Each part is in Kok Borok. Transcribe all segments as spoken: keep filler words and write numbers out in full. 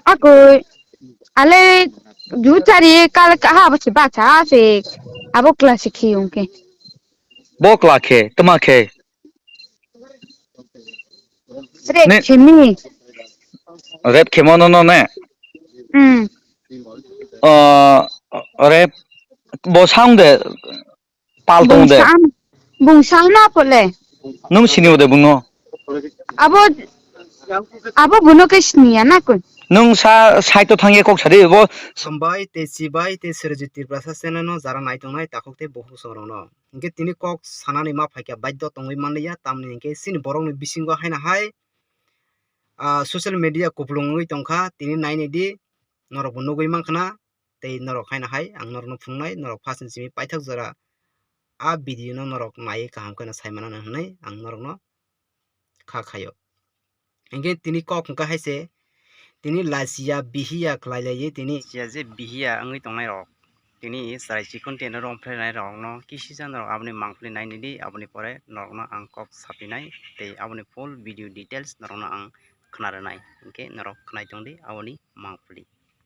Akoi, ale juchari kal kaha basi bacha se abo class khi ungke. Bo kla khe, tma khe? Rep Ne- khemi. Rep khemo no no ne? Hmm. Ah, rep bo sound de, pal tong de. Bung sound, bung sound na pole. Nung sini ode bungno? Abo, abo buno ke siniya na kun. Nung sa side to thangye kok sadi bo. Hambai te chibai te Srojit Tiprasa channel no jara nai tongnai takhuk te bukhuk song rok no. Hingke tini kok sanani ma phaikha baidho tongwi manliya, tamni hingke chini borokni bisingo haino hai, ah, social media kupulung wngwi tongkha, tini nainidi norokbo nugwi mankha na, tei norok haino hai ang norokno phunuknai, norok first ni simi paithak jora a video no norok naiwi kaham kheno sai manna hwnwi ang norokno kha khaio. Hingke tini kok hingka hai se, tini lachiya bihiya khlai laiye tini. Lachiya je bihiya wngwi tongnai rok, tini chwrai chikonti no romphrenai rok no kisisa norok aboni mangpili nainidi, aboni pore norok no ang kok sapinai tei aboni full video details norok no ang khna rwnai, hingke norok khnai tongdi aboni mangpili.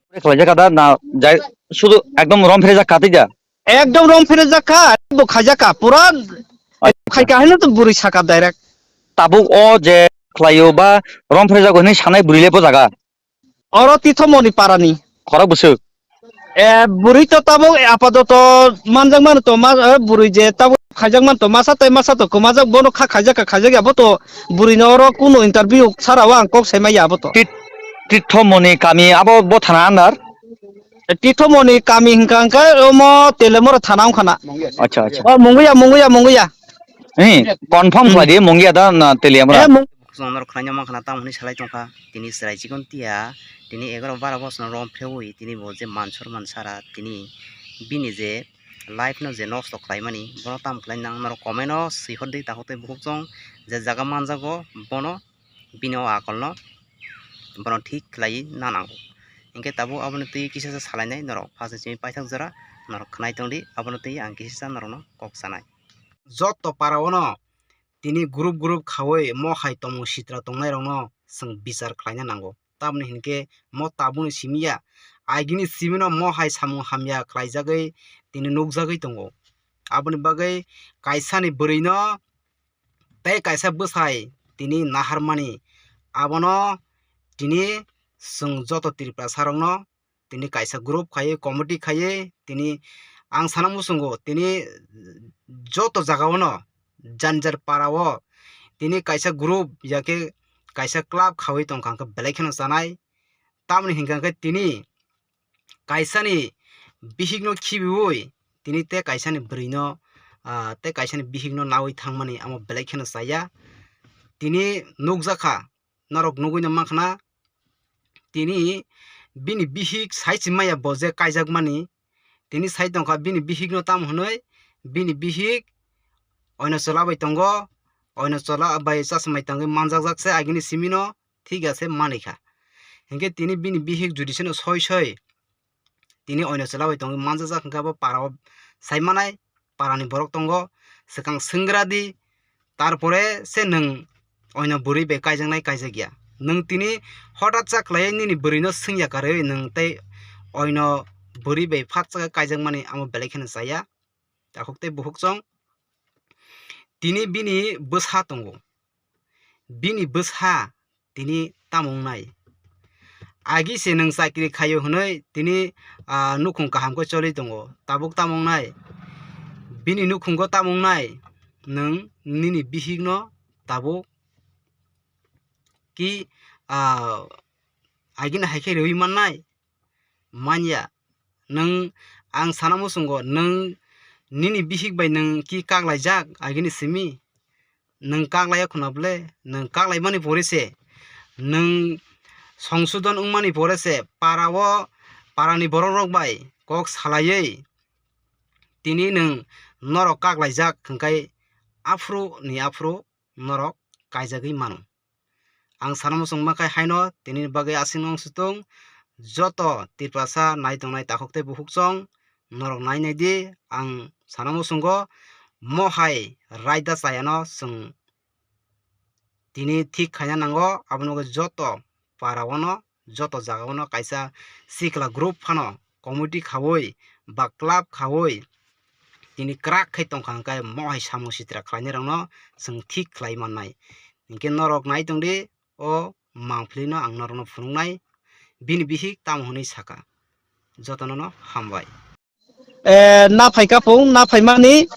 Khlaijak da na, jai sudu ekdom romphre jak katija. Ekdom romphre jak ka, bo khaijak ka, pura Acha. Khaika hino to bwrwi saka direct. Tabuk o je khlaio ba romphre jago hinwi sanai bwrwi le bo jaga. Oro Tithomoni parani. Khorok bwswk. E, bwrwi to tabuk, e, apadoto manjak mano to ma, e, bwrwi je tabuk khaijak mano to masa tei masa to kwmajak, bono kha khaijak ka khaijak ya, bo to bwrwi no oro kuno interview sara o ang kok sai maya abo to. Tit-, Tithomoni kami abo bo thana under? Tithomoni kami hingka hingka omo Teliamura thana wngkha na. Acha, acha. O, Munguya, Munguya, Munguya. Eh, confirm khlai di, Munguya da na Teliamura? Eh, Mung- Bwskango norok khwlaina mankha na, tamo hwnwi salai tongkha. Tini chwrai chikon tiya, tini egaroh baro bosongno romphrewi tini bo je man sor man sara, tini bini je life no je nosto khlaimani, bono tamo khlai nang norok comment o swi hor di, takhuk tei bukhuk chwng je jaga manjago bono, bini o akolno bono thik khlaiwi na nango. Hinkhe tabuk aboni twi kisa sa salainai norok, first ni simi paithak jora norok khwnai tongdi, abono twi ang kisa sa norokno kok sanai. Joto para o no tini group group khaui mo hai tongmung sitra tongnairokno chwng bichar khlaina nango. Tamoni hinkhe mo tabukni simi ya, agini simi no mo hai samung hamya khlaijagwi tini nukjagwi tongo. Aboni bagwi kaisani bwrwino tei kaisa bwsai tini naharmani, abono tini chwng joto Tiprasa rokno tini kaisa group khaiwi, committee khaiwi, tini ang sana muchungo tini joto jagao no, janjar para o tini kaisa group ya khe kaisa club khaui tongkha hwnkhe belai kheno chanai. Tamoni hinkha khe tini kaisani bihikno khibiui tini tei kaisani bwrwino, ah, tei kaisani bihikno naui thangmani amo belai kheno chaya. Tini nukjakha, norok nugui no mankha na, tini bini bihik sai se maya bo je kaijakmani, tini sai tongkha bini bihikno tamo hwnwi, bini bihik oino chwla bai tongo, oino chwla bai chasmai tangwi manjakjak se agini simino, thik ase manwi kha. Hinkhe tini bini bihik jodi seno soi soi tini oino chwla bai tongwi manjakjak hinkhe abo para o sai manai, parani borok tongo, swkang swngra di, tarpore se nwng oino bwrwi bai kaijaknai kaijak ya. Nwng tini hotat cha khlaiwi nini bwrwino swngya karwi nwng tei oino bwrwi bai phat cha kaijakmani amo belai kheno chaya. Takhuk tei bukhuk chwng tini bini bwsa tongo. Bini bwsa tini tamo wngnai? Agi se nwng chakri khaio hwnwi tini, ah, nukhung kaham khe choli tongo. Tabuk tamo wngnai? Bini nukhungo tamo wngnai? Nwng nini bihikno tabuk ki, ah, agini hai khe rwi mannai? Manya. Nwng, ang sana muchungo, nwng nini bihik bai nwng ki kaklaijak agini simi? Nwng kaklaiya khuna bwle? Nwng kaklaimani pore se, nwng songsodon wngmani pore se, para o, parani borok rok bai kok salaiwi tini nwng norok kaklaijak hwnkhe aphuru ni aphuru norok kaijagwi mano. Ang sana muchung mankha haino tini bagwi aswk nung sutwng joto Tiprasa nai tongnai takhuk tei bukhuk chwng norok nai nai di. Ang sana muchungo mo hai raida chayano chwng tini thik khaina nango, abono joto para-o no, joto jaga-o no kaisa sikla group phano committee khaui ba club khaui tini kwrak khe tongkha, hwnkhe mohai samung sitra khlainai rokno chwng thik khlai mannai. Hinkhe norok nai tongdi, o mangpili no ang norokno phunuknai, bini bihik tamo hwnwi saka. Jotono no hambai. Eh, na phaika phung, na phaimani.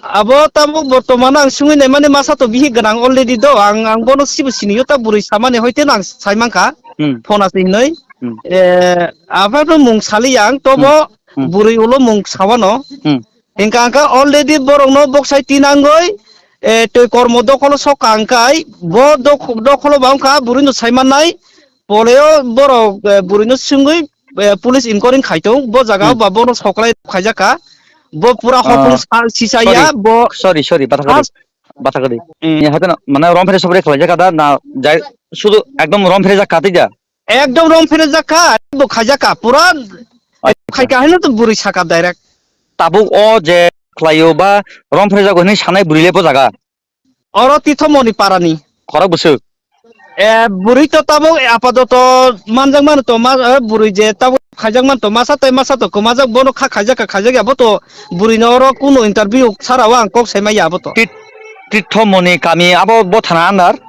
Abo tabuk bortomano ang sungwi naimani masa to bihik gwnang already do. Ang, ang bono sibo siniyo ta bwrwi samani hoite no ang saimankha. Hmm. Phone aswi hinwi. Hmm. Eh, aphano mung saliya ang tobo Hmm. Hmm. bwrwi ulo mung sawano. Hmm. Hingka angka already borokno boksai tinangwi, eh, twi kormo dokholo sokka angkai. Bo dok-, dokholo ba wngkha bwrwino saimannai. Poleo borok, eh, bwrwino swngwi, eh, police inquiry khaitong, bo jaga o Hmm. ba bono soklai khaijak kha. Bo pura Ah, hopung sa-, sisaya, sorry. Bo Sorry, sorry, batha kadi. First Batha kadi. Hmm. Ni hate na, mane romphere sopre khlaijak kha da, na, jai, sudu ekdom romphere jak kha tei da? Ekdom romphere jak kha, bo khaijak kha, pura Acha. khaika haino to bwrwi saka direct. Tabuk o je khlaio ba romphere jago hinwi sanai bwrwi le bo jaga? Oro Tithomoni parani. Khorok bwswk? Eh, bwrwi to tabuk, eh, apadoto manjak mano to ma, eh, bwrwi je tabuk khaijak mano to masa tei masa to kwmajak, bono kha khaijak kha khaijak ya, bo to bwrwi no oro kunu interview sara o ang kok sai maya abo to. Tit-, Tithomoni kami abo bo thana under?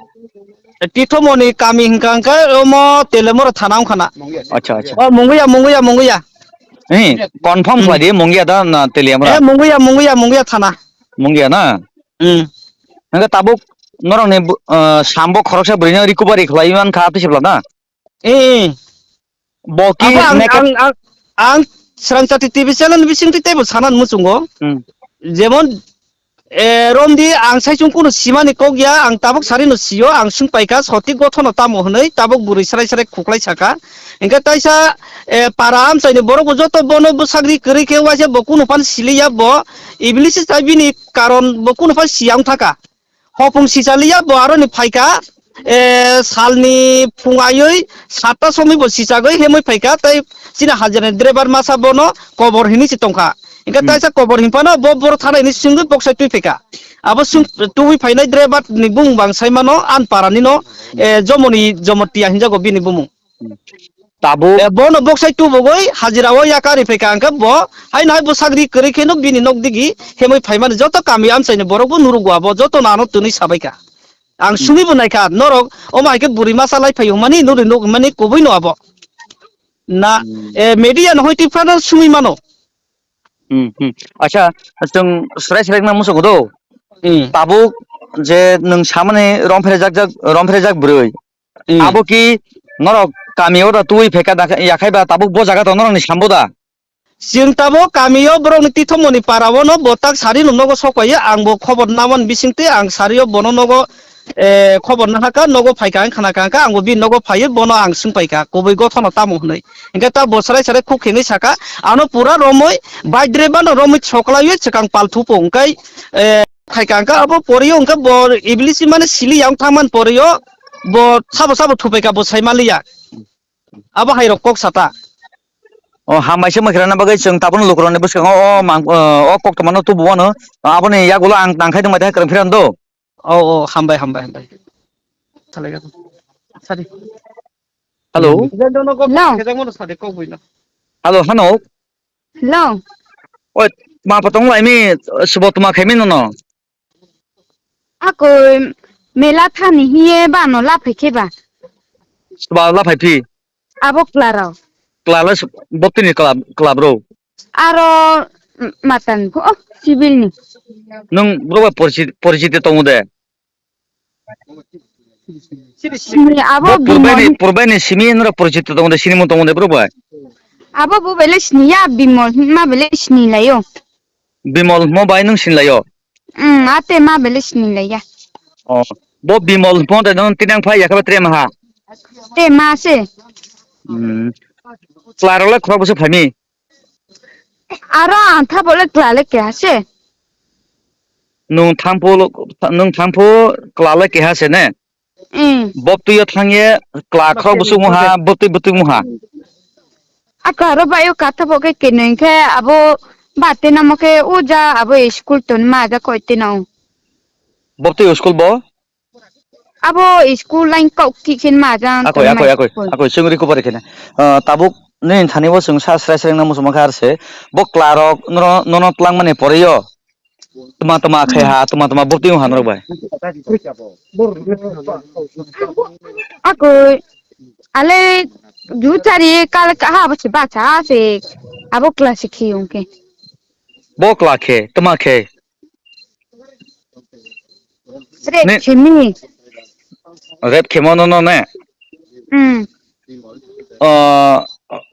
Eh, Tithomoni kami hingka hingka omo Telemora thana wngkha na. Acha, acha. Oh, Munguya, Munguya, Munguya. Eh, confirm Hmm. khlai di, Munguya da na Telemora? Eh, Munguya, Munguya, Munguya thana. Munguya na? Hmm. Hingke tabuk norokni bu-, ah, sambo khoroksa bwrwino recovery khlaiwi mankha tei sibla na? Eh, eh. Bo ki Abo ang, naked ang, ang, ang Srangchati T V channel bisingtwi teibo sana muchungo. Hmm. Jemon, eh, romdi ang saichung kunu simani kok ya, ang tabuk sarino sio, ang swngpaikha sotik gothono tamo hwnwi, tabuk bwrwi srai srai khuklai saka. Hingke taisa, eh, para amchaini borokbo joto bono bwsakri kwrwi khe waisa bo kunu phan siliya bo, Iblis chai bini karon bo kunu phan siyang thaka. Hopung sichaliya bo aroni phaika, eh, salni phung aywi satta somoi bo sichagwi hemwi phaika, tei chini hajirani driver masa bono kobor hinwi se tongkha. Hingke Hmm. taisa kobor hinphano bo borok thana hinwi swngwi boksai twi phaika. Abo swng-, twi phainai driver ni bumung bang saimano, an parani no, eh, Jomoni, Jomotia hinjago bini bumung. Tabuk. Eh, bono boksai tubugwi hajira o yakari phaika hingke bo, haino hai bwsakri kwrwi kheno bini nok digi hemwi phaimani joto kami amchaini borok bo nurugo abo, joto no ano twnwi sabaikha. Ang Hmm. sumi bo naikha, norok omo hai khe bwrwi masa lai phai hwnmani, nuri nuk hwnmani kubui no abo. Na, Hmm. eh, media no hoi twi phano sumi mano. Hmm, hmm. Acha, chwng srai srai khna muchungo do. Hmm. Tabuk je nwng samani romphrejak jak, romphrejak bwrwi. Hmm. Abo ki norok kami o da twi phaika da, yakhai ba tabuk bo jaga to norok ni sambo da? Chwng tabuk kami o borok ni tithomoni para o no bo tak sari no nogo sok pai ya, ang bo khobor naman bising twi ang sari o bono nogo, eh, khobor nahaka, nogo phaika ang khna ka ang bo bini nogo phai bono ang swng paika kubui gothono tamo hwnwi. Hingke ta bo srai srai khuk khenwi saka, ano pura romwi, bike driver no romwi soklaiwi swkang pal thupo hwnkhe, eh, phaika hwnkhe abo poriyo hwnkhe bo Iblis mane sili yang thangman poriyo bo sabo sabo thupaika bo sai maliya. Abo hai rok kok sata. O hambai se mwkhra na bagwi chwng tabuk lukurokni bwskango o mang, o kok tongmano tubu wano. Aboni yagulo ang tangkhai tongbai tongkha kwrwng phirano do. Oh, oh, hambai, hambai, hambai. Salai gana. Sadi. Hello. Hello. Hello, hano. Hello. Oi, ma patong lai mi, subo tuma khaimi nono. Ako mela thani hiye ba no laphai khe ba. Subo laphai phi. Abo klarao. Klarao botini club, club ro. Aro, mm, matan pho, oh, civil ni. Nwng bro ba porichit-, porichite tongo de? Sini abo bo purbai ni, Bimol. Purbai ni simi nora porichite tongo de, sini mo tongo de bro ba? Abo bo bele sini ya, Bimol ma bele sini layo. Bimol mo bai nwng sini layo? Mm, ate ma bele sini laya. Oh, bo Bimol mo de nwng tinang phai yakha ba tre maha? Tre ma se. Hmm. Klarao le khorok bwswk phaimi? Aro ang tha bole kla le keha se. Nwng thangphu, nwng thangphu kla le keha se ne? Mm. Botwi o thangye kla khorok bwswk muha, botwi botwi muha. Ako aro bai o katha bo khe kenoi khe abo ba tena mo khe o ja abo school ton ma ja koi tena o. Botwi o school bo? Abo school line kok kikhin ma jang Akoi, tongmai akoi, akoi, koi. Akoi, chwng ri kubari khene. Ah, tabuk nini thani bo chwng sa srai srai nang muchungma khe arse. Bo kla rok nono, nono twlang mani poroi yo. Tuma tuma khai ha, tuma tuma bukti ha norok bai. Akoi, ale ju chari kal ka ha bo se ba cha se. Abo class khi yung ke. Bo kla khe, tuma khe. Rep Ne- khemi. Rep khemo no no ne. Hmm. Ah,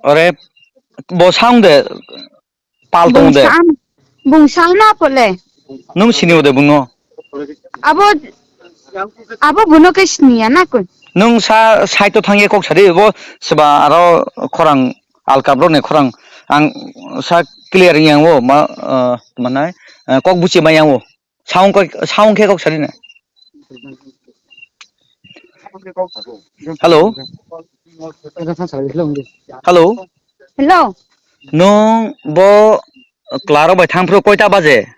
rep bo sound de. Pal tong de. Bung sam, bung salma pole. Nung sini ode bungno. Abo, abo buno ke siniya na kun. Nung sa side to thangye kok sadi bo seba aro khorang alkap rok ne khorang ang sa clear yang o ma, eh, manai, eh, kok buchi ma yang o. Sound kok, sound khe kok sadi na. Hello. Hello. Hello. Nung bo Klaro bai thang phuru koita baje?